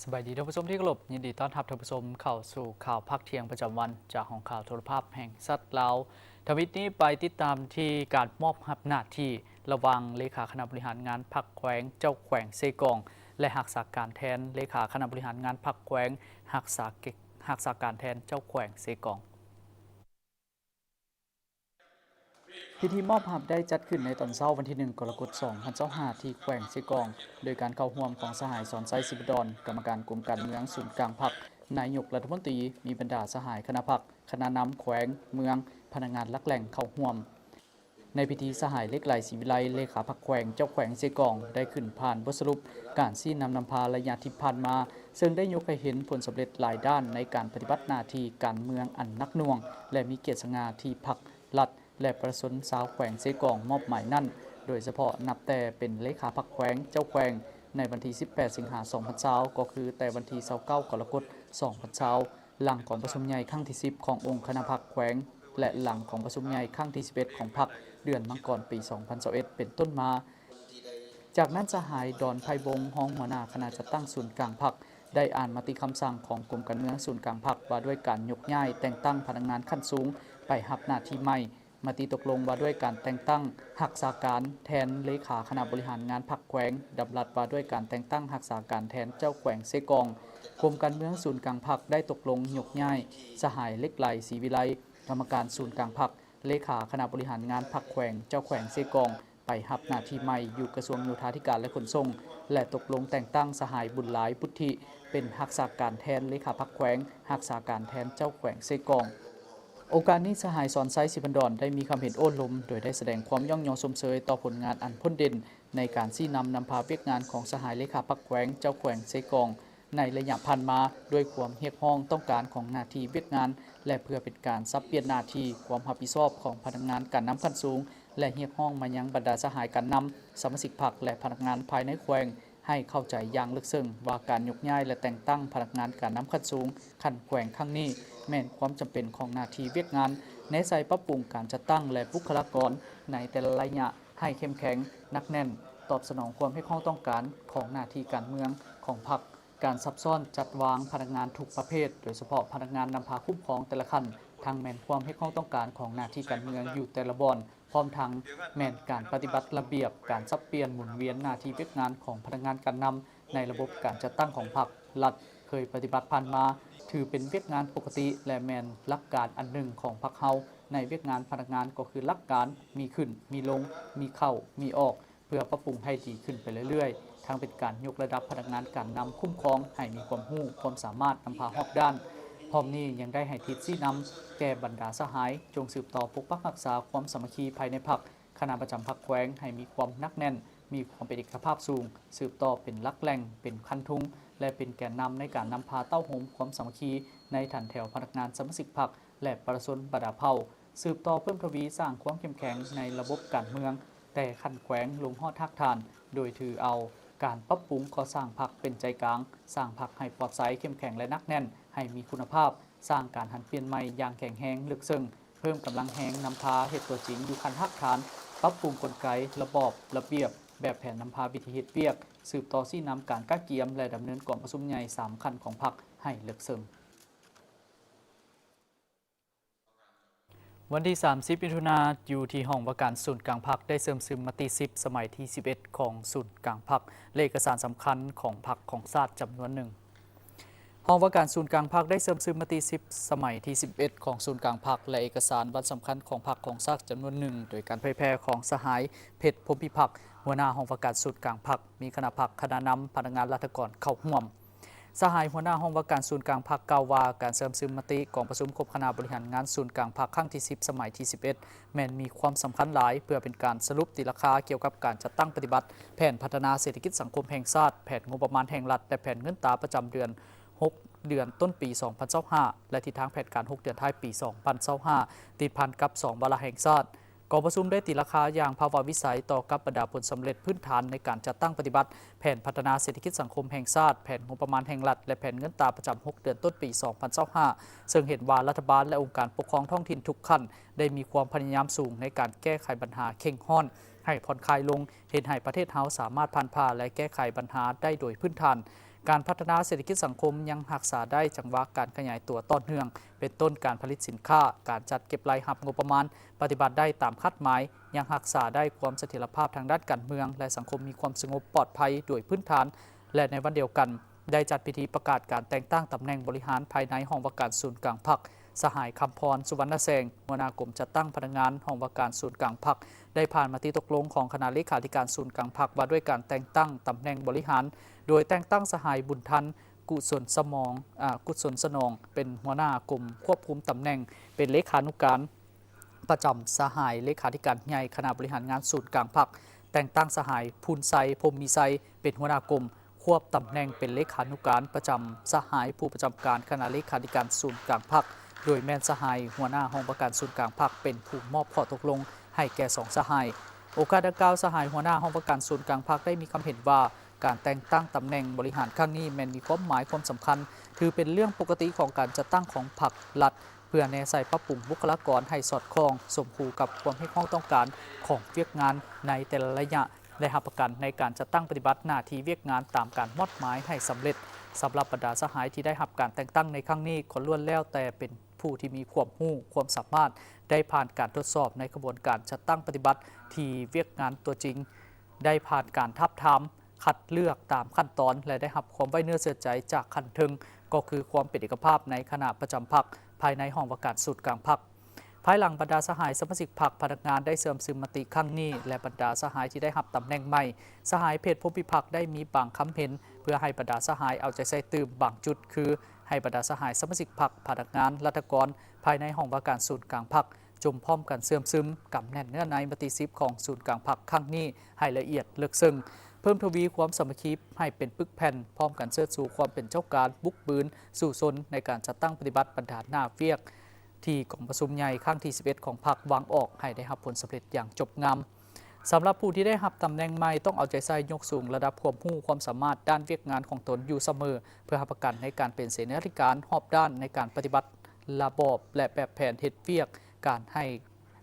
ສະບາຍດີທ່ານຜູ້ຊົມທີ່ເຄົາລົບ, ຍິນດີຕ້ອນຮັບທ່ານຜູ້ຊົມເຂົ້າສູ່ຂ່າວພາກທ່ຽງປະຈຳວັນ ຈາກຫ້ອງຂ່າວໂທລະພາບແຫ່ງຊາດລາວ. ທຳອິດນີ້ໄປຕິດຕາມທີ່ການມອບຮັບໜ້າທີ່ລະຫວ່າງເລຂາຄະນະບໍລິຫານງານພັກແຂວງ ເຈົ້າແຂວງເຊກອງ ແລະ ຮັກສາການແທນເລຂາຄະນະບໍລິຫານງານພັກແຂວງ ຮັກສາ ຮັກສາການແທນເຈົ້າແຂວງເຊກອງ. ພິທີມອບຮັບໄດ້ຈັດຂຶ້ນໃນຕອນເຊົ້າວັນທີໜຶ່ງ ກໍລະກົດ ສອງພັນຊາວຫ້າ ທີ່ແຂວງເຊກອງ ໂດຍການເຂົ້າຮ່ວມຂອງສະຫາຍ ສອນໄຊ ສິບບັນດອນ ກຳມະການກົມການເມືອງສູນກາງພັກ, ນາຍົກລັດຖະມົນຕີ, ມີບັນດາສະຫາຍຄະນະພັກ, ຄະນະນຳແຂວງ, ເມືອງ, ພະນັກງານຫຼັກແຫຼ່ງເຂົ້າຮ່ວມ. ໃນພິທີ ສະຫາຍ ເຫຼັກໄຫຼ ສີວິໄລ ເລຂາພັກແຂວງ ເຈົ້າແຂວງເຊກອງ ໄດ້ຂຶ້ນຜ່ານບົດສະຫຼຸບການຊີ້ນຳນຳພາໄລຍະທີ່ຜ່ານມາ, ເຊິ່ງໄດ້ຍົກໃຫ້ເຫັນຜົນສຳເລັດຫຼາຍດ້ານໃນການປະຕິບັດໜ້າທີ່ການເມືອງອັນໜັກໜ່ວງ ແລະ ມີກຽດສະຫງ່າທີ່ພັກ, ລັດ ແລະ ປະຊາຊົນຊາວແຂວງເຊກອງມອບໝາຍນັ້ນ, ໂດຍສະເພາະນັບແຕ່ເປັນເລຂາພັກແຂວງ, ເຈົ້າແຂວງ ໃນວັນທີສິບແປດ ສິງຫາ ສອງພັນຊາວ ກໍຄືແຕ່ວັນທີຊາວເກົ້າ ກໍລະກົດ ສອງພັນຊາວ ຫຼັງກອງປະຊຸມໃຫຍ່ຄັ້ງທີສິບຂອງອົງຄະນະພັກແຂວງ ແລະ ຫຼັງກອງປະຊຸມໃຫຍ່ຄັ້ງທີສິບເອັດຂອງພັກ ເດືອນມັງກອນ ປີສອງພັນຊາວເອັດ ເປັນຕົ້ນມາ. ຈາກນັ້ນ ສະຫາຍ ດອນ ໄພວົງ ຮອງຫົວໜ້າຄະນະຈັດຕັ້ງສູນກາງພັກ ໄດ້ອ່ານມະຕິຄຳສັ່ງຂອງກົມການເມືອງສູນກາງພັກ ວ່າດ້ວຍການຍົກຍ້າຍແຕ່ງຕັ້ງພະນັກງານຂັ້ນສູງໄປຮັບໜ້າທີ່ໃໝ່, ມະຕິຕົກລົງວ່າດ້ວຍການແຕ່ງຕັ້ງຮັກສາການແທນເລຂາຄະນະບໍລິຫານງານພັກແຂວງ, ດຳລັດວ່າດ້ວຍການແຕ່ງຕັ້ງຮັກສາການແທນເຈົ້າແຂວງເຊກອງ. ກົມການເມືອງສູນກາງພັກໄດ້ຕົກລົງຍົກຍ້າຍສະຫາຍ ເຫຼັກໄຫຼ ສີວິໄລ ກຳມະການສູນກາງພັກ, ເລຂາຄະນະບໍລິຫານງານພັກແຂວງ, ເຈົ້າແຂວງເຊກອງ ໄປຮັບໜ້າທີ່ໃໝ່ຢູ່ກະຊວງໂຍທາທິການ ແລະ ຂົນສົ່ງ ແລະ ຕົກລົງແຕ່ງຕັ້ງສະຫາຍ ບຸນຫຼາຍ ບຸດທິ ເປັນຮັກສາການແທນເລຂາພັກແຂວງ, ຮັກສາການແທນເຈົ້າແຂວງເຊກອງ. ໂອກາດນີ້ ສະຫາຍ ສອນໄຊ ສິບບັນດອນ ໄດ້ມີຄຳເຫັນໂອ້ລົມ ໂດຍໄດ້ສະແດງຄວາມຍ້ອງຍໍຊົມເຊີຍຕໍ່ຜົນງານອັນພົ້ນເດັ່ນໃນການຊີ້ນຳນຳພາວຽກງານຂອງສະຫາຍເລຂາພັກແຂວງ, ເຈົ້າແຂວງເຊກອງ ໃນໄລຍະຜ່ານມາ ດ້ວຍຄວາມຮຽກຮ້ອງຕ້ອງການຂອງໜ້າທີ່ວຽກງານ ແລະ ເພື່ອເປັນການສັບປ່ຽນໜ້າທີ່ຄວາມຮັບຜິດຊອບຂອງພະນັກງານການນຳຂັ້ນສູງ ແລະ ຮຽກຮ້ອງມາຍັງບັນດາສະຫາຍການນຳ, ສະມາຊິກພັກ ແລະ ພະນັກງານພາຍໃນແຂວງ ໃຫ້ເຂົ້າໃຈຢ່າງເລິກເຊິ່ງວ່າການຍົກຍ້າຍ ແລະ ແຕ່ງຕັ້ງພະນັກງານການນຳຂັ້ນສູງຂັ້ນແຂວງຄັ້ງນີ້ ແມ່ນຄວາມຈຳເປັນຂອງໜ້າທີ່ວຽກງານ, ແນໃສ່ປັບປຸງການຈັດຕັ້ງ ແລະ ບຸກຄະລາກອນໃນແຕ່ລະໄລຍະໃຫ້ເຂັ້ມແຂງ, ໜັກແໜ້ນ, ຕອບສະໜອງຄວາມຮຽກຮ້ອງຕ້ອງການຂອງໜ້າທີ່ການເມືອງຂອງພັກ. ການສັບຊ້ອນຈັດວາງພະນັກງານທຸກປະເພດ, ໂດຍສະເພາະພະນັກງານນຳພາຄຸ້ມຄອງແຕ່ລະຂັ້ນ, ທັງແມ່ນຄວາມຮຽກຮ້ອງຕ້ອງການຂອງໜ້າທີ່ການເມືອງຢູ່ແຕ່ລະບ່ອນ, ພ້ອມທັງແມ່ນການປະຕິບັດລະບຽບການສັບປ່ຽນໝູນວຽນໜ້າທີ່ວຽກງານຂອງພະນັກງານການນຳໃນລະບົບການຈັດຕັ້ງຂອງພັກ, ລັດ ເຄີຍປະຕິບັດຜ່ານມາ, ຖືເປັນວຽກງານປົກກະຕິ ແລະ ແມ່ນຫຼັກການອັນໜຶ່ງຂອງພັກເຮົາໃນວຽກງານພະນັກງານ ກໍຄືຫຼັກການມີຂຶ້ນ, ມີລົງ, ມີເຂົ້າ, ມີອອກ, ເພື່ອປັບປຸງໃຫ້ດີຂຶ້ນໄປເລື້ອຍໆ, ທັງເປັນການຍົກລະດັບພະນັກງານການນຳຄຸ້ມຄອງໃຫ້ມີຄວາມຮູ້ຄວາມສາມາດນຳພາຮອບດ້ານ. ພ້ອມນີ້ຍັງໄດ້ໃຫ້ທິດຊີ້ນຳແກ່ບັນດາສະຫາຍ ຈົ່ງສືບຕໍ່ປົກປັກຮັກສາຄວາມສາມັກຄີພາຍໃນພັກ, ຄະນະປະຈຳພັກແຂວງໃຫ້ມີຄວາມໜັກແໜ້ນ, ມີຄວາມເປັນເອກະພາບສູງ, ສືບຕໍ່ເປັນຫຼັກແຫຼ່ງ, ເປັນຄັນທຸງ ແລະ ເປັນແກນນຳໃນການນຳພາເຕົ້າໂຮມຄວາມສາມັກຄີໃນຖັນແຖວພະນັກງານ, ສະມາຊິກພັກ ແລະ ປະຊາຊົນບັນດາເຜົ່າ, ສືບຕໍ່ເພີ່ມທະວີສ້າງຄວາມເຂັ້ມແຂງໃນລະບົບການເມືອງ ແຕ່ຂັ້ນແຂວງລົງຮອດຮາກຖານ, ໂດຍຖືເອົາການປັບປຸງກໍ່ສ້າງພັກເປັນໃຈກາງ, ສ້າງພັກໃຫ້ປອດໃສ, ເຂັ້ມແຂງ ແລະ ໜັກແໜ້ນ, ໃຫ້ມີຄຸນນະພາບ, ສ້າງການຫັນປ່ຽນໃໝ່ຢ່າງແຂງແຮງ, ເລິກເຊິ່ງ, ເພີ່ມກຳລັງແຮງນຳພາເຮັດຕົວຈິງຢູ່ຂັ້ນຮາກຖານ, ປັບປຸງກົນໄກ, ລະບອບ, ລະບຽບ, ແບບແຜນນຳພາວິທີເຮັດວຽກ, ສືບຕໍ່ຊີ້ນຳການກະກຽມ ແລະ ດຳເນີນກອງປະຊຸມໃຫຍ່ສາມຂັ້ນຂອງພັກໃຫ້ເລິກເຊິ່ງ. ວັນທີສາມສິບ ມິຖຸນາ ຢູ່ທີ່ຫ້ອງວ່າການສູນກາງພັກ ໄດ້ເຊື່ອມຊຶມມະຕິສິບ ສະໄໝທີສິບເອັດ ຂອງສູນກາງພັກ ແລະ ເອກະສານສຳຄັນຂອງພັກຂອງຊາດຈຳນວນໜຶ່ງ. ຫ້ອງວ່າການສູນກາງພັກໄດ້ເຊື່ອມຊຶມມະຕິສິບ ສະໄໝທີສິບເອັດ ຂອງສູນກາງພັກ ແລະ ເອກະສານວັນສຳຄັນຂອງພັກຂອງຊາດຈຳນວນໜຶ່ງ ໂດຍການເຜີຍແຜ່ຂອງສະຫາຍ ເພັດ ພົມພິພັກ ຫົວໜ້າຫ້ອງວ່າການສູນກາງພັກ, ມີຄະນະພັກ, ຄະນະນຳ, ພະນັກງານລັດຖະກອນເຂົ້າຮ່ວມ. ສະຫາຍຫົວໜ້າຫ້ອງວ່າການສູນກາງພັກກ່າວວ່າ ການເຊື່ອມຊຶມມະຕິກອງປະຊຸມຄົບຄະນະບໍລິຫານງານສູນກາງພັກຄັ້ງທີສິບ ສະໄໝທີສິບເອັດ ແມ່ນມີຄວາມສຳຄັນຫຼາຍ ເພື່ອເປັນການສະຫຼຸບຕີລາຄາກ່ຽວກັບການຈັດຕັ້ງປະຕິບັດແຜນພັດທະນາເສດຖະກິດສັງຄົມແຫ່ງຊາດ, ແຜນງົບປະມານແຫ່ງລັດ ແລະ ແຜນເງິນຕາປະຈຳເດືອນ ຫົກເດືອນຕົ້ນປີສອງພັນຊາວຫ້າ ແລະ ທິດທາງແຜນການຫົກເດືອນທ້າຍປີສອງພັນຊາວຫ້າ ຕິດພັນກັບສອງວາລະແຫ່ງຊາດ. ກອງປະຊຸມໄດ້ຕີລາຄາຢ່າງພາວະວິໄສຕໍ່ກັບບັນດາຜົນສຳເລັດພື້ນຖານໃນການຈັດຕັ້ງປະຕິບັດແຜນພັດທະນາເສດຖະກິດສັງຄົມແຫ່ງຊາດ, ແຜນງົບປະມານແຫ່ງລັດ ແລະ ແຜນເງິນຕາປະຈຳຫົກເດືອນຕົ້ນປີສອງພັນຊາວຫ້າ ເຊິ່ງເຫັນວ່າລັດຖະບານ ແລະ ອົງການປົກຄອງທ້ອງຖິ່ນທຸກຂັ້ນ ໄດ້ມີຄວາມພະຍາຍາມສູງໃນການແກ້ໄຂບັນຫາເຄັ່ງຮ້ອນໃຫ້ຜ່ອນຄາຍລົງ, ເຮັດໃຫ້ປະເທດເຮົາສາມາດຜ່ານຜ່າ ແລະ ແກ້ໄຂບັນຫາໄດ້ໂດຍພື້ນຖານ. ການພັດທະນາເສດຖະກິດສັງຄົມຍັງຮັກສາໄດ້ຈັງຫວະການຂະຫຍາຍຕົວຕໍ່ເນື່ອງ, ເປັນຕົ້ນການຜະລິດສິນຄ້າ, ການຈັດເກັບລາຍຮັບງົບປະມານປະຕິບັດໄດ້ຕາມຄາດໝາຍ, ຍັງຮັກສາໄດ້ຄວາມສະຖຽນລະພາບທາງດ້ານການເມືອງ ແລະ ສັງຄົມມີຄວາມສະຫງົບປອດໄພໂດຍພື້ນຖານ ແລະ ໃນວັນດຽວກັນ ໄດ້ຈັດພິທີປະກາດການແຕ່ງຕັ້ງຕຳແໜ່ງບໍລິຫານພາຍໃນຫ້ອງວ່າການສູນກາງພັກ. ສະຫາຍ ຄຳພອນ ສຸວັນນະແສງ ຫົວໜ້າກົມຈັດຕັ້ງພະນັກງານຫ້ອງວ່າການສູນກາງພັກ ໄດ້ຜ່ານມະຕິຕົກລົງຂອງຄະນະເລຂາທິການສູນກາງພັກ ວ່າດ້ວຍການແຕ່ງຕັ້ງຕຳແໜ່ງບໍລິຫານ ໂດຍແຕ່ງຕັ້ງສະຫາຍ ບຸນທັນ ກຸສົນສະໝອງ ອາ ກຸສົນສະໜອງ ເປັນຫົວໜ້າກົມຄວບຄຸມຕຳແໜ່ງ ເປັນເລຂານຸການ ປະຈຳ, ສະຫາຍເລຂາທິການໃຫຍ່ຄະນະບໍລິຫານງານສູນກາງພັກ, ແຕ່ງຕັ້ງສະຫາຍ ພູນໄຊ ພົມມີໄຊ ເປັນຫົວໜ້າກົມຄວບຕຳແໜ່ງເປັນເລຂານຸການປະຈຳ, ສະຫາຍຜູ້ປະຈຳການຄະນະເລຂາທິການສູນກາງພັກ ໂດຍແມ່ນສະຫາຍຫົວໜ້າຫ້ອງວ່າການສູນກາງພັກເປັນຜູ້ມອບຂໍ້ຕົກລົງໃຫ້ແກ່ສອງສະຫາຍ. ໂອກາດດັ່ງກ່າວ, ສະຫາຍຫົວໜ້າຫ້ອງວ່າການສູນກາງພັກໄດ້ມີຄຳເຫັນວ່າ ການແຕ່ງຕັ້ງຕຳແໜ່ງບໍລິຫານຄັ້ງນີ້ແມ່ນມີຄວາມໝາຍຄວາມສຳຄັນ, ຖືເປັນເລື່ອງປົກກະຕິຂອງການຈັດຕັ້ງຂອງພັກລັດ ເພື່ອແນໃສ່ປັບປຸງບຸກຄະລາກອນໃຫ້ສອດຄ່ອງສົມຄູ່ກັບຄວາມຮຽກຮ້ອງຕ້ອງການຂອງວຽກງານໃນແຕ່ລະໄລຍະ ແລະ ຮັບປະກັນໃນການຈັດຕັ້ງປະຕິບັດໜ້າທີ່ວຽກງານຕາມການມອບໝາຍໃຫ້ສຳເລັດ. ສຳລັບບັນດາສະຫາຍທີ່ໄດ້ຮັບການແຕ່ງຕັ້ງໃນຄັ້ງນີ້ ກໍລ້ວນແລ້ວແຕ່ເປັນຜູ້ທີ່ມີຄວາມຮູ້ຄວາມສາມາດ, ໄດ້ຜ່ານການທົດສອບໃນຂະບວນການຈັດຕັ້ງປະຕິບັດທີ່ວຽກງານຕົວຈິງ, ໄດ້ຜ່ານການທາບທາມ ຄັດເລືອກຕາມຂັ້ນຕອນ ແລະ ໄດ້ຮັບຄວາມໄວ້ເນື້ອເຊື່ອໃຈຈາກຂັ້ນເທິງ, ກໍຄືຄວາມເປັນເອກະພາບໃນຄະນະປະຈຳພັກ ພາຍໃນຫ້ອງວ່າການສູນກາງພັກ. ພາຍຫຼັງບັນດາສະຫາຍສະມາຊິກພັກພະນັກງານໄດ້ເຊື່ອມຊຶມມະຕິຄັ້ງນີ້ ແລະ ບັນດາສະຫາຍທີ່ໄດ້ຮັບຕຳແໜ່ງໃໝ່, ສະຫາຍ ເພັດ ພົມພິພັກ ໄດ້ມີບາງຄຳເຫັນ ເພື່ອໃຫ້ບັນດາສະຫາຍເອົາໃຈໃສ່ຕື່ມບາງຈຸດ, ຄື ໃຫ້ບັນດາສະຫາຍສະມາຊິກພັກ, ພະນັກງານ, ລັດຖະກອນ ພາຍໃນຫ້ອງວ່າການສູນກາງພັກ ຈົ່ມພ້ອມກັນເຊື່ອມຊຶມ, ກຳແໜ້ນເນື້ອໃນມະຕິສິບຂອງສູນກາງພັກຄັ້ງນີ້ໃຫ້ລະອຽດເລິກເຊິ່ງ, ເພີ່ມທະວີຄວາມສາມັກຄີໃຫ້ເປັນປຶກແຜ່ນ, ພ້ອມກັນເຊີດຊູຄວາມເປັນເຈົ້າການ, ບຸກບືນ, ສູ້ຊົນໃນການຈັດຕັ້ງປະຕິບັດບັນດາໜ້າວຽກທີ່ກອງປະຊຸມໃຫຍ່ຄັ້ງທີສິບເອັດຂອງພັກວາງອອກໃຫ້ໄດ້ຮັບຜົນສຳເລັດຢ່າງຈົບງາມ. ສຳລັບຜູ້ທີ່ໄດ້ຮັບຕຳແໜ່ງໃໝ່ ຕ້ອງເອົາໃຈໃສ່ຍົກສູງລະດັບຄວາມຮູ້ຄວາມສາມາດດ້ານວຽກງານຂອງຕົນຢູ່ສະເໝີ ເພື່ອຮັບປະກັນໃນການເປັນເສນາທິການຮອບດ້ານໃນການປະຕິບັດລະບອບ ແລະ ແບບແຜນເຮັດວຽກ, ການໃຫ້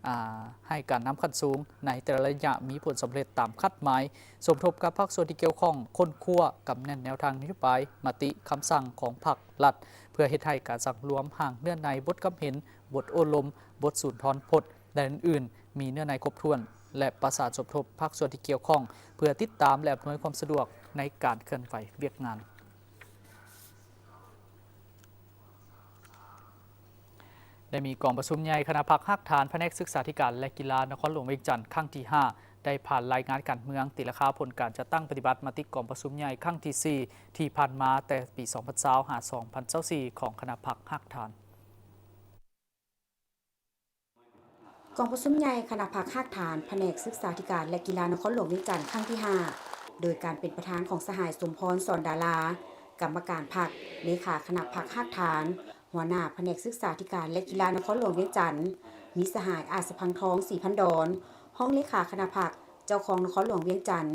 ອາ ໃຫ້ການນຳຂັ້ນສູງໃນແຕ່ລະໄລຍະມີຜົນສຳເລັດຕາມຄາດໝາຍ, ສົມທົບກັບພາກສ່ວນທີ່ກ່ຽວຂ້ອງ, ຄົ້ນຄວ້າ, ກຳແໜ້ນແນວທາງນະໂຍບາຍ, ມະຕິ, ຄຳສັ່ງຂອງພັກລັດ ເພື່ອເຮັດໃຫ້ການສັງລວມຮ່າງເນື້ອໃນບົດຄຳເຫັນ, ບົດໂອ້ລົມ, ບົດສູນທອນພົດ ແລະ ອື່ນໆ ມີເນື້ອໃນຄົບຖ້ວນ ແລະ ປະສານສົມທົບພາກສ່ວນທີ່ກ່ຽວຂ້ອງ ເພື່ອຕິດຕາມ ແລະ ອຳນວຍຄວາມສະດວກໃນການເຄື່ອນໄຫວວຽກງານ. ໄດ້ມີກອງປະຊຸມໃຫຍ່ຄະນະພັກຮາກຖານພະແນກສຶກສາທິການ ແລະ ກິລານະຄອນຫຼວງວຽງຈັນ ຄັ້ງທີຫ້າ ໄດ້ຜ່ານລາຍງານການເມືອງ ຕີລາຄາຜົນການຈັດຕັ້ງປະຕິບັດມະຕິກອງປະຊຸມໃຫຍ່ຄັ້ງທີສີ່ ທີ່ຜ່ານມາແຕ່ປີສອງພັນຊາວ ຫາ ສອງພັນຊາວສີ່ ຂອງຄະນະພັກຮາກຖານ. ກອງປະຊຸມໃຫຍ່ຄະນະພັກຮາກຖານພະແນກສຶກສາທິການ ແລະ ກິລານະຄອນຫຼວງວຽງຈັນ ຄັ້ງທີຫ້າ ໂດຍການເປັນປະທານຂອງສະຫາຍ ສົມພອນ ສອນດາລາ ກຳມະການພັກ, ເລຂາຄະນະພັກຮາກຖານ, ຫົວໜ້າພະແນກສຶກສາທິການ ແລະ ກິລານະຄອນຫຼວງວຽງຈັນ, ມີສະຫາຍ ອາດສະພັງທອງ ສີພັນດອນ ຮອງເລຂາຄະນະພັກ, ເຈົ້າຄອງນະຄອນຫຼວງວຽງຈັນ,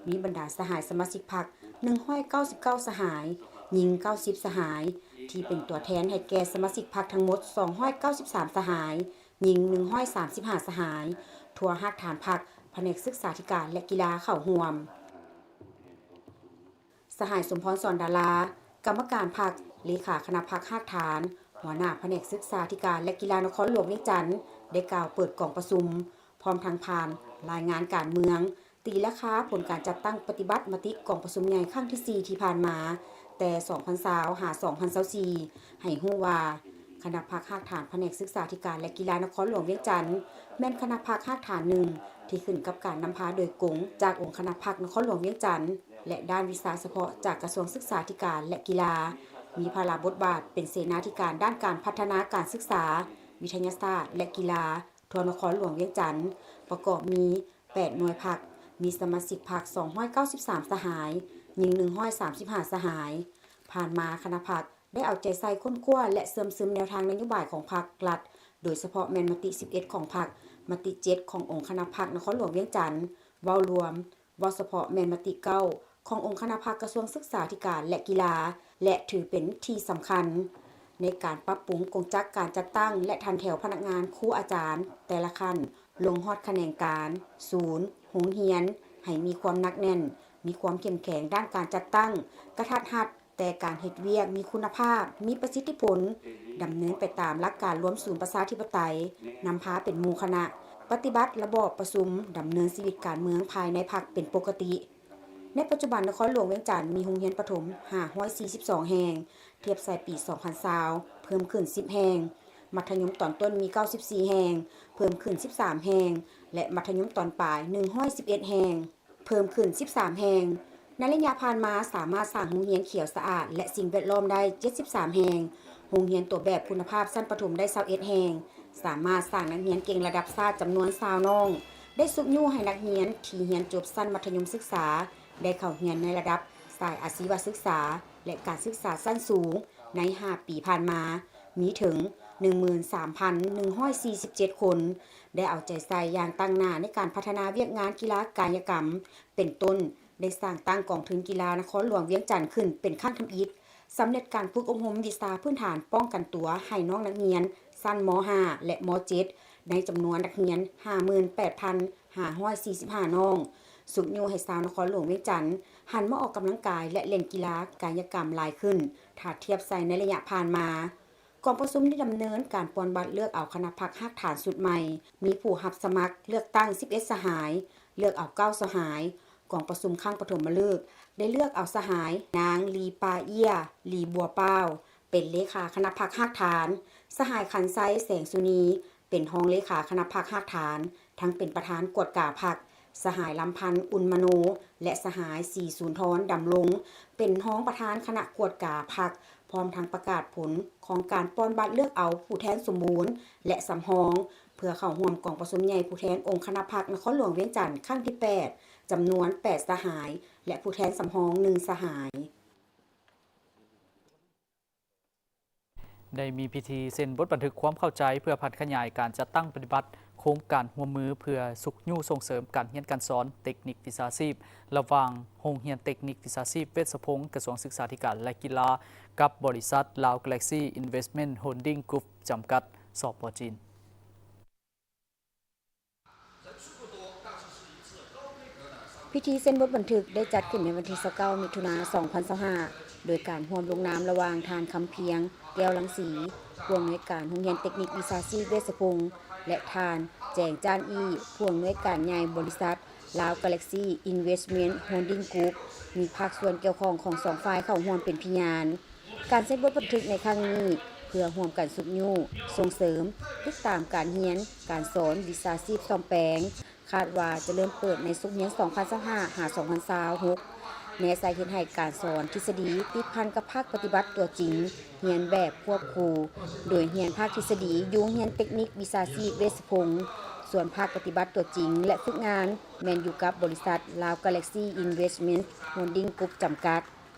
ມີບັນດາສະຫາຍສະມາຊິກພັກ ໜຶ່ງຮ້ອຍເກົ້າສິບເກົ້າສະຫາຍ, ຍິງເກົ້າສິບສະຫາຍ, ທີ່ເປັນຕົວແທນໃຫ້ແກ່ສະມາຊິກພັກທັງໝົດ ສອງຮ້ອຍເກົ້າສິບສາມສະຫາຍ, ຍິງໜຶ່ງຮ້ອຍສາມສິບຫ້າສະຫາຍ, ທົ່ວຮາກຖານພັກ, ພະແນກສຶກສາທິການ ແລະ ກິລາເຂົ້າຮ່ວມ. ສະຫາຍ ສົມພອນ ສອນດາລາ ກຳມະການພັກ, ເລຂາຄະນະພັກຮາກຖານ, ຫົວໜ້າພະແນກສຶກສາທິການ ແລະ ກິລານະຄອນຫຼວງວຽງຈັນ ໄດ້ກ່າວເປີດກອງປະຊຸມ, ພ້ອມທັງຜ່ານລາຍງານການເມືອງ, ຕີລາຄາຜົນການຈັດຕັ້ງປະຕິບັດມະຕິກອງປະຊຸມໃຫຍ່ຄັ້ງທີສີ່ທີ່ຜ່ານມາ, ແຕ່ສອງພັນຊາວ ຫາ ສອງພັນຊາວສີ່ ໃຫ້ຮູ້ວ່າ ຄະນະພັກຮາກຖານພະແນກສຶກສາທິການ ແລະ ກິລານະຄອນຫຼວງວຽງຈັນ ແມ່ນຄະນະພັກຮາກຖານໜຶ່ງ ທີ່ຂຶ້ນກັບການນຳພາໂດຍກົງຈາກອົງຄະນະພັກນະຄອນຫຼວງວຽງຈັນ ແລະ ດ້ານວິຊາສະເພາະຈາກກະຊວງສຶກສາທິການ ແລະ ກິລາ, ມີພາລະບົດບາດເປັນເສນາທິການດ້ານການພັດທະນາການສຶກສາ, ວິທະຍາສາດ ແລະ ກິລາ ທົ່ວນະຄອນຫຼວງວຽງຈັນ ປະກອບມີ ແປດໜ່ວຍພັກ, ມີສະມາຊິກພັກ ສອງຮ້ອຍເກົ້າສິບສາມສະຫາຍ, ຍິງໜຶ່ງຮ້ອຍສາມສິບຫ້າສະຫາຍ. ຜ່ານມາຄະນະພັກໄດ້ເອົາໃຈໃສ່ຄົ້ນຄວ້າ ແລະ ເຊື່ອມຊຶມແນວທາງນະໂຍບາຍຂອງພັກລັດ, ໂດຍສະເພາະແມ່ນມະຕິສິບເອັດຂອງພັກ, ມະຕິເຈັດຂອງອົງຄະນະພັກນະຄອນຫຼວງວຽງຈັນ, ເວົ້າລວມ, ເວົ້າສະເພາະແມ່ນມະຕິເກົ້າຂອງອົງຄະນະພັກກະຊວງສຶກສາທິການ ແລະ ກິລາ ແລະ ຖືເປັນທີ່ສຳຄັນໃນການປັບປຸງກົງຈັກການຈັດຕັ້ງ ແລະ ຖັນແຖວພະນັກງານຄູອາຈານແຕ່ລະຂັ້ນ ລົງຮອດຂະແໜງການ, ສູນ, ໂຮງຮຽນ ໃຫ້ມີຄວາມໜັກແໜ້ນ, ມີຄວາມເຂັ້ມແຂງດ້ານການຈັດຕັ້ງ, ກະທັດຮັດ, ແຕ່ການເຮັດວຽກມີຄຸນນະພາບ, ມີປະສິດທິຜົນ, ດຳເນີນໄປຕາມຫຼັກການລວມສູນປະຊາທິປະໄຕ, ນຳພາເປັນໝູ່ຄະນະ, ປະຕິບັດລະບອບປະຊຸມ, ດຳເນີນຊີວິດການເມືອງພາຍໃນພັກເປັນປົກກະຕິ. ໃນປັດຈຸບັນ, ນະຄອນຫຼວງວຽງຈັນມີໂຮງຮຽນປະຖົມຫ້າຮ້ອຍສີ່ສິບສອງແຫ່ງ, ທຽບໃສ່ປີສອງພັນຊາວ ເພີ່ມຂຶ້ນສິບແຫ່ງ, ມັດທະຍົມຕອນຕົ້ນມີເກົ້າສິບສີ່ແຫ່ງ, ເພີ່ມຂຶ້ນສິບສາມແຫ່ງ ແລະ ມັດທະຍົມຕອນປາຍໜຶ່ງຮ້ອຍສິບເອັດແຫ່ງ, ເພີ່ມຂຶ້ນສິບສາມແຫ່ງ. ໃນໄລຍະຜ່ານມາ, ສາມາດສ້າງໂຮງຮຽນຂຽວສະອາດ ແລະ ສິ່ງແວດລ້ອມໄດ້ເຈັດສິບສາມແຫ່ງ, ໂຮງຮຽນຕົວແບບຄຸນນະພາບຊັ້ນປະຖົມໄດ້ຊາວເອັດແຫ່ງ, ສາມາດສ້າງນັກຮຽນເກັ່ງລະດັບຊາດຈຳນວນຊາວນ້ອງ, ໄດ້ຊຸກຍູ້ໃຫ້ນັກຮຽນທີ່ຮຽນຈົບຊັ້ນມັດທະຍົມສຶກສາ ໄດ້ເຂົ້າຮຽນໃນລະດັບສາຍອາຊີວະສຶກສາ ແລະ ການສຶກສາຊັ້ນສູງໃນຫ້າປີຜ່ານມາ ມີເຖິງໜຶ່ງໝື່ນສາມພັນໜຶ່ງຮ້ອຍສີ່ສິບເຈັດຄົນ, ໄດ້ເອົາໃຈໃສ່ຢ່າງຕັ້ງໜ້າໃນການພັດທະນາວຽກງານກິລາກາຍະກຳ ເປັນຕົ້ນ ໄດ້ສ້າງຕັ້ງກອງທຶນກິລານະຄອນຫຼວງວຽງຈັນຂຶ້ນເປັນຄັ້ງທຳອິດ, ສຳເລັດການຝຶກອົບຮົມວິຊາພື້ນຖານປ້ອງກັນຕົວໃຫ້ນ້ອງນັກຮຽນຊັ້ນ ມໍຫ້າ ແລະ ມໍເຈັດ ໃນຈຳນວນນັກຮຽນຫ້າໝື່ນແປດພັນຫ້າຮ້ອຍສີ່ສິບຫ້ານ້ອງ, ຊຸກຍູ້ໃຫ້ຊາວນະຄອນຫຼວງວຽງຈັນຫັນມາອອກກຳລັງກາຍ ແລະ ຫຼິ້ນກິລາກາຍະກຳຫຼາຍຂຶ້ນ ຖ້າທຽບໃສ່ໃນໄລຍະຜ່ານມາ. ກອງປະຊຸມໄດ້ດຳເນີນການປ່ອນບັດເລືອກເອົາຄະນະພັກຮາກຖານຊຸດໃໝ່, ມີຜູ້ຮັບສະໝັກເລືອກຕັ້ງສິບເອັດສະຫາຍ, ເລືອກເອົາເກົ້າສະຫາຍ. ກອງປະຊຸມຄັ້ງປະຖົມມະເລີກໄດ້ເລືອກເອົາສະຫາຍນາງ ລີປາເອຍ ລີບົວປາວ ເປັນເລຂາຄະນະພັກຮາກຖານ, ສະຫາຍ ຂັນໄຊ ແສງສຸນີ ເປັນຮອງເລຂາຄະນະພັກຮາກຖານ ທັງເປັນປະທານກວດກາພັກ, ສະຫາຍ ລຳພັນ ອຸ່ນມະໂນ ແລະ ສະຫາຍ ສີສຸນທອນ ດຳລົງ ເປັນຮອງປະທານຄະນະກວດກາພັກ, ພ້ອມທັງປະກາດຜົນຂອງການປ່ອນບັດເລືອກເອົາຜູ້ແທນສົມບູນ ແລະ ສຳຮອງ ເພື່ອເຂົ້າຮ່ວມກອງປະຊຸມໃຫຍ່ຜູ້ແທນອົງຄະນະພັກນະຄອນຫຼວງວຽງຈັນຄັ້ງທີແປດ ຈຳນວນແປດສະຫາຍ ແລະ ຜູ້ແທນສຳຮອງໜຶ່ງສະຫາຍ. ໄດ້ມີພິທີເຊັນບົດບັນທຶກຄວາມເຂົ້າໃຈ ເພື່ອຜັນຂະຫຍາຍການຈັດຕັ້ງປະຕິບັດໂຄງການຮ່ວມມື ເພື່ອຊຸກຍູ້ສົ່ງເສີມການຮຽນການສອນເຕັກນິກວິຊາຊີບ ລະຫວ່າງໂຮງຮຽນເຕັກນິກວິຊາຊີບເວດສະພົງ ກະຊວງສຶກສາທິການ ແລະ ກິລາ ກັບບໍລິສັດ Lao Galaxy Investment Holding Group ຈຳກັດ ສປ ຈີນ. ພິທີເຊັນບົດບັນທຶກໄດ້ຈັດຂຶ້ນໃນວັນທີຊາວເກົ້າ ມິຖຸນາ ສອງພັນຊາວຫ້າ ໂດຍການຮ່ວມລົງນາມລະຫວ່າງທ່ານ ຄຳພຽງ ແກ້ວລັງສີ ຜູ້ອຳນວຍການໂຮງຮຽນເຕັກນິກວິຊາຊີບເວດສະພົງ ແລະ ທ່ານ ແຈງ ຈ້ານອີ່ ຜູ້ອຳນວຍການໃຫຍ່ບໍລິສັດ Lao Galaxy Investment Holding Group ມີພາກສ່ວນກ່ຽວຂ້ອງຂອງສອງຝ່າຍເຂົ້າຮ່ວມເປັນພະຍານ. ການເຊັນບົດບັນທຶກໃນຄັ້ງນີ້ ເພື່ອຮ່ວມກັນຊຸກຍູ້, ສົ່ງເສີມ, ຕິດຕາມການຮຽນການສອນວິຊາຊີບສ້ອມແປງ, ຄາດວ່າຈະເລີ່ມເປີດໃນສົກຮຽນສອງພັນຊາວຫ້າ ຫາ ສອງພັນຊາວຫົກ ແນໃສ່ເຮັດໃຫ້ການສອນທິດສະດີຕິດພັນກັບພາກປະຕິບັດຕົວຈິງ, ຮຽນແບບຄວບຄູ່, ໂດຍຮຽນພາກທິດສະດີຢູ່ໂຮງຮຽນເຕັກນິກວິຊາຊີບເວດສະພົງ, ສ່ວນພາກປະຕິບັດຕົວຈິງ ແລະ ຝຶກງານແມ່ນຢູ່ກັບບໍລິສັດ Lao Galaxy Investment Holding Group ຈຳກັດ.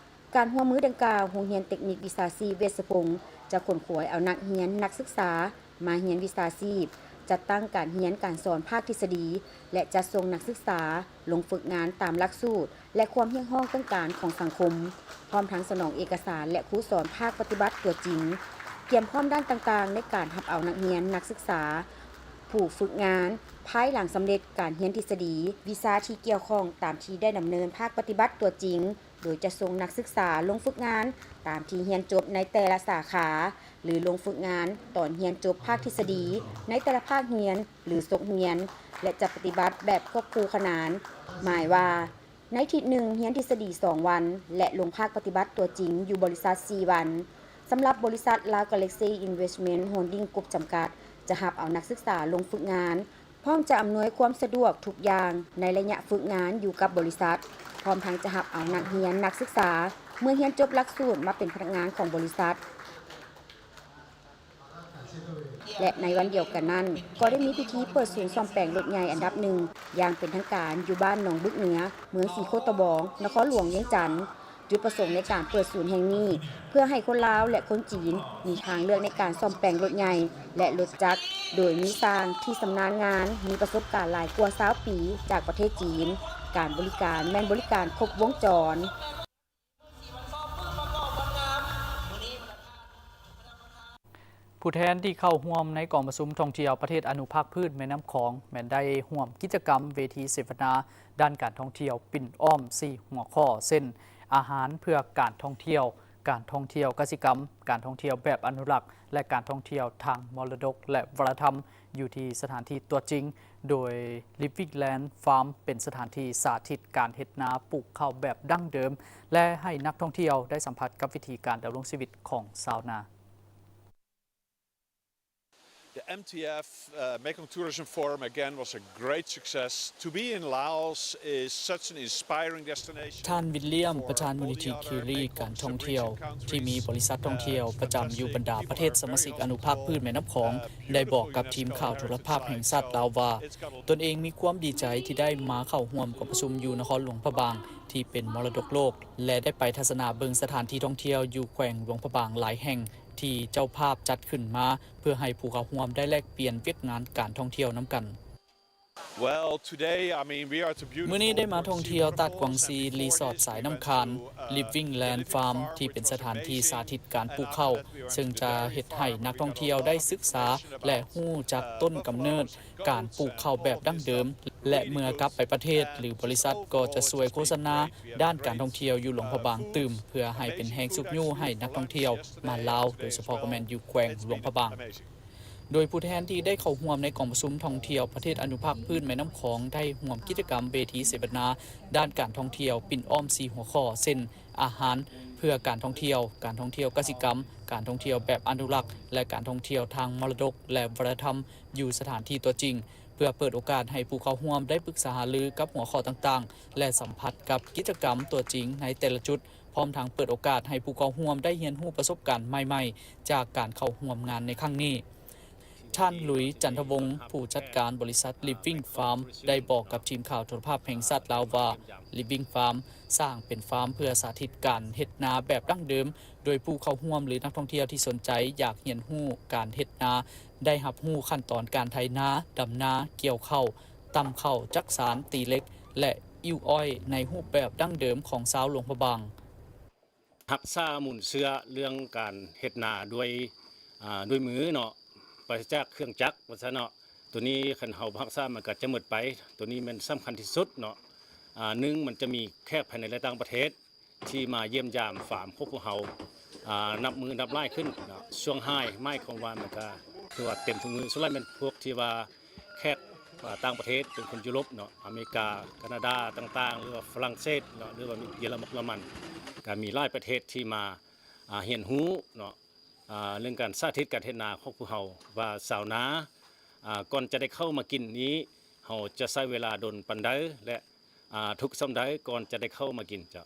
ການຮ່ວມມືດັ່ງກ່າວ, ໂຮງຮຽນເຕັກນິກວິຊາຊີບເວດສະພົງ ຈະຂົນຂວາຍເອົານັກຮຽນນັກສຶກສາມາຮຽນວິຊາຊີບ, ຈັດຕັ້ງການຮຽນການສອນພາກທິດສະດີ ແລະ ຈັດສົ່ງນັກສຶກສາລົງຝຶກງານຕາມຫຼັກສູດ ແລະ ຄວາມຮຽກຮ້ອງຕ້ອງການຂອງສັງຄົມ, ພ້ອມທັງສະໜອງເອກະສານ ແລະ ຄູສອນພາກປະຕິບັດຕົວຈິງ, ກຽມພ້ອມດ້ານຕ່າງໆໃນການຮັບເອົານັກຮຽນນັກສຶກສາ ຜູ້ຝຶກງານ ພາຍຫຼັງສຳເລັດການຮຽນທິດສະດີວິຊາທີ່ກ່ຽວຂ້ອງຕາມທີ່ໄດ້ດຳເນີນພາກປະຕິບັດຕົວຈິງ. ໂດຍຈະສົ່ງນັກສຶກສາລົງຝຶກງານຕາມທີ່ຮຽນຈົບໃນແຕ່ລະສາຂາ ຫຼື ລົງຝຶກງານຕອນຮຽນຈົບພາກທິດສະດີໃນແຕ່ລະພາກຮຽນ ຫຼື ສົກຮຽນ ແລະ ຈະປະຕິບັດແບບຄວບຄູ່ຂະໜານ, ໝາຍວ່າ ໃນທິດໜຶ່ງຮຽນທິດສະດີສອງວັນ ແລະ ລົງພາກປະຕິບັດຕົວຈິງຢູ່ບໍລິສັດສີ່ວັນ. ສຳລັບບໍລິສັດ Lao Galaxy Investment Holding Group ຈຳກັດ ຈະຮັບເອົານັກສຶກສາລົງຝຶກງານ ພ້ອມຈະອຳນວຍຄວາມສະດວກທຸກຢ່າງໃນໄລຍະຝຶກງານຢູ່ກັບບໍລິສັດ, ພ້ອມທັງຈະຮັບເອົານັກຮຽນນັກສຶກສາເມື່ອຮຽນຈົບຫຼັກສູດມາເປັນພະນັກງານຂອງບໍລິສັດ. ແລະ ໃນວັນດຽວກັນນັ້ນ, ກໍໄດ້ມີພິທີເປີດສູນສ້ອມແປງລົດໃຫຍ່ອັນດັບໜຶ່ງຢ່າງເປັນທາງການຢູ່ບ້ານໜອງບຶກເໜືອ, ເມືອງສີໂຄດຕະບອງ, ນະຄອນຫຼວງວຽງຈັນ. ຈຸດປະສົງໃນການເປີດສູນແຫ່ງນີ້ ເພື່ອໃຫ້ຄົນລາວ ແລະ ຄົນຈີນມີທາງເລືອກໃນການສ້ອມແປງລົດໃຫຍ່ ແລະ ລົດຈັກ, ໂດຍມີຊ່າງທີ່ຊຳນານງານ, ມີປະສົບການຫຼາຍກວ່າຊາວປີຈາກປະເທດຈີນ. ການບໍລິການແມ່ນບໍລິການຄົບວົງຈອນ. ຜູ້ແທນທີ່ເຂົ້າຮ່ວມໃນກອງປະຊຸມທ່ອງທ່ຽວປະເທດອະນຸພາກພືດແມ່ນ້ຳຂອງ ແມ່ນໄດ້ຮ່ວມກິດຈະກຳເວທີເສວະນາດ້ານການທ່ອງທ່ຽວປິ່ນອ້ອມສີ່ຫົວຂໍ້ ເຊັ່ນ ອາຫານເພື່ອການທ່ອງທ່ຽວ, ການທ່ອງທ່ຽວກະສິກຳ, ການທ່ອງທ່ຽວແບບອະນຸລັກ ແລະ ການທ່ອງທ່ຽວທາງມໍລະດົກ ແລະ ວັດທະນະທຳ ຢູ່ທີ່ສະຖານທີ່ຕົວຈິງ, ໂດຍ Living Land Farm ເປັນສະຖານທີ່ສາທິດການເຮັດນາປູກເຂົ້າແບບດັ້ງເດີມ ແລະ ໃຫ້ນັກທ່ອງທ່ຽວໄດ້ສຳຜັດກັບວິຖີການດຳລົງຊີວິດຂອງຊາວນາ. The M T F, uh, Mekong Tourism Forum again was a great success. To be in Laos is such an inspiring destination. ທ່ານ ວິນລຽມ ປະທານມູນນິທິຄິວລີການທ່ອງທ່ຽວ ທີ່ມີບໍລິສັດທ່ອງທ່ຽວປະຈຳຢູ່ບັນດາປະເທດສະມາຊິກອະນຸພາກພື້ນແມ່ນ້ຳຂອງ ໄດ້ບອກກັບທີມຂ່າວໂທລະພາບແຫ່ງຊາດລາວວ່າ ຕົນເອງມີຄວາມດີໃຈທີ່ໄດ້ມາເຂົ້າຮ່ວມກອງປະຊຸມຢູ່ນະຄອນຫຼວງພະບາງ ທີ່ເປັນມໍລະດົກໂລກ ແລະ ໄດ້ໄປທັດສະນາເບິ່ງສະຖານທີ່ທ່ອງທ່ຽວຢູ່ແຂວງຫຼວງພະບາງຫຼາຍແຫ່ງ ທີ່ເຈົ້າພາບຈັດຂຶ້ນມາ ເພື່ອໃຫ້ຜູ້ເຂົ້າຮ່ວມໄດ້ແລກປ່ຽນວຽກງານການທ່ອງທ່ຽວນຳກັນ. Well, today, I mean, we are at the beautiful ມື້ນີ້ໄດ້ມາທ່ອງທ່ຽວຕາດກວາງຊີ ຣີສອດສາຍນ້ຳຄານ Living Land Farm ທີ່ເປັນສະຖານທີ່ສາທິດການປູກເຂົ້າ ເຊິ່ງຈະເຮັດໃຫ້ນັກທ່ອງທ່ຽວໄດ້ສຶກສາ ແລະ ຮູ້ຈັກຕົ້ນກຳເນີດ ການປູກເຂົ້າແບບດັ້ງເດີມ ແລະ ເມື່ອກັບໄປປະເທດ ຫຼື ບໍລິສັດກໍຈະຊ່ວຍໂຄສະນາດ້ານການທ່ອງທ່ຽວຢູ່ຫຼວງພະບາງຕື່ມ ເພື່ອໃຫ້ເປັນແຮງຊຸກຍູ້ໃຫ້ນັກທ່ອງທ່ຽວມາລາວ ໂດຍສະເພາະກໍແມ່ນຢູ່ແຂວງຫຼວງພະບາງ. ໂດຍຜູ້ແທນທີ່ໄດ້ເຂົ້າຮ່ວມໃນກອງປະຊຸມທ່ອງທ່ຽວປະເທດອະນຸພາກພື້ນແມ່ນ້ຳຂອງ ໄດ້ຮ່ວມກິດຈະກຳເວທີເສວະນາດ້ານການທ່ອງທ່ຽວປິ່ນອ້ອມສີ່ຫົວຂໍ້ ເຊັ່ນ ອາຫານເພື່ອການທ່ອງທ່ຽວ, ການທ່ອງທ່ຽວກະສິກຳ, ການທ່ອງທ່ຽວແບບອະນຸລັກ ແລະ ການທ່ອງທ່ຽວທາງມໍລະດົກ ແລະ ວັດທະນະທຳ ຢູ່ສະຖານທີ່ຕົວຈິງ ເພື່ອເປີດໂອກາດໃຫ້ຜູ້ເຂົ້າຮ່ວມໄດ້ປຶກສາຫາລືກັບຫົວຂໍ້ຕ່າງໆ ແລະ ສຳຜັດກັບກິດຈະກຳຕົວຈິງໃນແຕ່ລະຈຸດ, ພ້ອມທັງເປີດໂອກາດໃຫ້ຜູ້ເຂົ້າຮ່ວມໄດ້ຮຽນຮູ້ປະສົບການໃໝ່ໆ ຈາກການເຂົ້າຮ່ວມງານໃນຄັ້ງນີ້. ທ່ານ ລຸຍ ຈັນທະວົງ ຜູ້ຈັດການບໍລິສັດ Living Farm ໄດ້ບອກກັບທີມຂ່າວໂທລະພາບແຫ່ງຊາດລາວວ່າ Living Farm ສ້າງເປັນຟາມເພື່ອສາທິດການເຮັດນາແບບດັ້ງເດີມ, ໂດຍຜູ້ເຂົ້າຮ່ວມ ຫຼື ນັກທ່ອງທ່ຽວທີ່ສົນໃຈຢາກຮຽນຮູ້ການເຮັດນາ ໄດ້ຮັບຮູ້ຂັ້ນຕອນການໄຖນາ, ດຳນາ, ກ່ຽວເຂົ້າ, ຕຳເຂົ້າ, ຈັກສານ, ຕີເຫຼັກ ແລະ ອິ້ວອ້ອຍໃນຮູບແບບດັ້ງເດີມຂອງຊາວຫຼວງພະບາງ. ຮັກສາມູນເຊື້ອເລື່ອງການເຮັດນາດ້ວຍ ອ່າ ດ້ວຍມືເນາະ, ປາສະຈາກເຄື່ອງຈັກ ວ່າຊັ້ນເນາະ. ໂຕນີ້ຄັນເຮົາບໍ່ຮັກສາມັນກໍຈະໝົດໄປ. ໂຕນີ້ແມ່ນສຳຄັນທີ່ສຸດເນາະ. ອ່າ ໜຶ່ງ ມັນຈະມີແຂກພາຍໃນ ແລະ ຕ່າງປະເທດ ທີ່ມາຢ້ຽມຢາມຟາມຂອງພວກເຮົາ ອ່າ ນັບມື້ນັບຫຼາຍຂຶ້ນເນາະ. ຊ່ວງ High ໝາຍຄວາມວ່າມັນກະຖືວ່າເຕັມທຸກມື້. ສ່ວນຫຼາຍແມ່ນພວກທີ່ວ່າແຂກ ອ່າ ຕ່າງປະເທດ ເປັນຄົນຢູໂຣບເນາະ, ອາເມລິກາ, ການາດາຕ່າງໆ ຫຼືວ່າຝຣັ່ງເສດເນາະ, ຫຼືວ່າເຢຍລະມັນ, ກະມີຫຼາຍປະເທດທີ່ມາ ອ່າ ຮຽນຮູ້ເນາະ, ອ່າ ເລື່ອງການສາທິດການເຮັດນາຂອງພວກເຮົາ ວ່າຊາວນາ ອ່າ ກ່ອນຈະໄດ້ເຂົ້າມາກິນນີ້ ເຮົາຈະໃຊ້ເວລາດົນປານໃດ ແລະ ອ່າ ທຸກສ່ຳໃດກ່ອນຈະໄດ້ເຂົ້າມາກິນເຈົ້າ.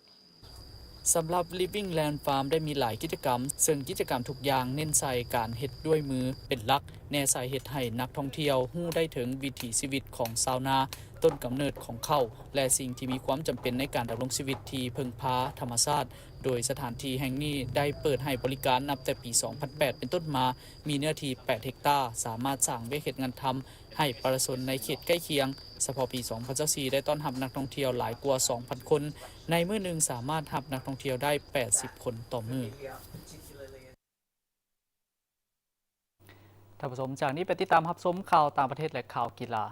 ສຳລັບ Living Land Farm ໄດ້ມີຫຼາຍກິດຈະກຳ, ເຊິ່ງກິດຈະກຳທຸກຢ່າງເນັ້ນໃສ່ການເຮັດດ້ວຍມືເປັນຫຼັກ, ແນໃສ່ເຮັດໃຫ້ນັກທ່ອງທ່ຽວຮູ້ໄດ້ເຖິງວິຖີຊີວິດຂອງຊາວນາ, ຕົ້ນກຳເນີດຂອງເຂົ້າ ແລະ ສິ່ງທີ່ມີຄວາມຈຳເປັນໃນການດຳລົງຊີວິດທີ່ເພິ່ງພາທຳມະຊາດ, ໂດຍສະຖານທີ່ແຫ່ງນີ້ໄດ້ເປີດໃຫ້ບໍລິການນັບແຕ່ປີສອງພັນແປດເປັນຕົ້ນມາ, ມີເນື້ອທີ່ແປດເຮັກຕາ, ສາມາດສ້າງວຽກເຮັດງານທຳ ໃຫ້ປະຊາຊົນໃນເຂດໃກ້ຄຽງ. ສະເພາະປີສອງພັນຊາວສີ່ ໄດ້ຕ້ອນຮັບນັກທ່ອງທ່ຽວຫຼາຍກວ່າສອງພັນຄົນ, ໃນມື້ໜຶ່ງສາມາດຮັບນັກທ່ອງທ່ຽວໄດ້ແປດສິບຄົນຕໍ່ມື້. ທ່ານຜູ້ຊົມ, ຈາກນີ້ໄປຕິດຕາມຮັບຊົມຂ່າວຕ່າງປະເທດ ແລະ ຂ່າວກິລາ.